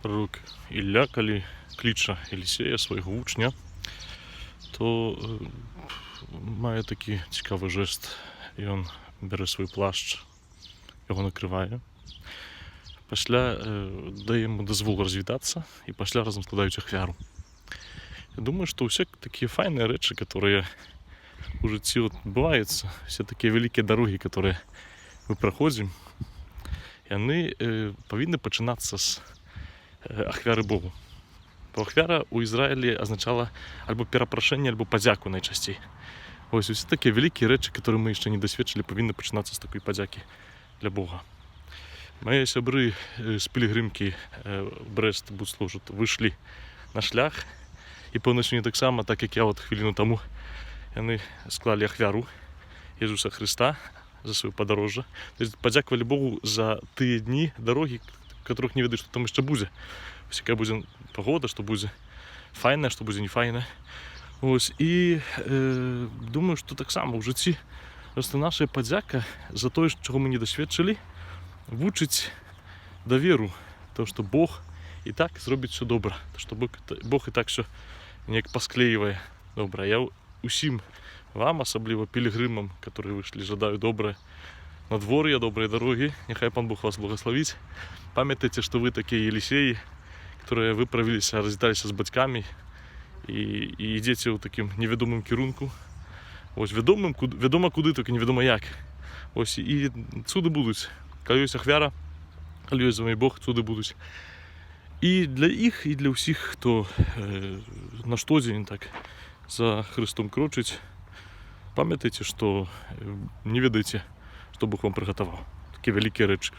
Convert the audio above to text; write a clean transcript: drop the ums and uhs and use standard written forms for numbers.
Прарок Ілля, калі кліча Елісея, свайго вучня, то мае такі цікавы жэст. Ён бярэ свой плашч, яго накрывае. Пасля дае яму дазвол развітацца, і пасля разам складаюць ахвяру. Я думаю, што ўсе такія файныя рэчы, которые у жыцці адбываюцца, все такія вялікія дарогі, которые мы праходзім, яны павінны пачынацца з ахвяры Богу. Бо ахвяра ў Ізраілі азначала альбо перапрашэнне, альбо падзяку найчасцей. Вось усе такія вялікія рэчы, которые мы яшчэ не дасведчылі, павінны пачынацца з такой падзякі для Бога. Мае сябры з пілігрымкі Брэст Будслаў выйшлі на шлях, і, пэўна, сёння таксама, так як я вот хвіліну таму, яны склалі ахвяру Езуса Хрыста за сваё падарожжа. То есть падзякавалі Богу за тыя дні дарогі, которых не ведаюць, што там яшчэ будзе. Вось якая будзе пагода, што будзе файна, што будзе не файна. Ось, і думаю, што таксама ў жыцці просто наша падзяка за тое, чаго мы не дасведчылі, вучыць даверу, то, што Бог і так зробіць все добра, то, што Бог і так все неяк пасклейвае добра. Я усім вам, асабліва пілігрымам, которые выйшлі, жадаю добрае надвор'я, добрай дарогі. Няхай Пан Бог вас благаславіць. Памятайце, што вы такія Елісеі, которые выправіліся, развіталіся з бацькамі і ідзеце ў такім невядомым кірунку. Ось вядомым, вядома куды, толькі невядома як. Ось і цуды будуць. Калі ёсць ахвяра, калі ёсць з вамі Бог, цуды будуць. І для іх, і для ўсіх, хто на штодзень так за Хрыстом крочыць, памятайце, што не ведаеце, што Бог вам прыгатаваў. Такія вялікія рэчы.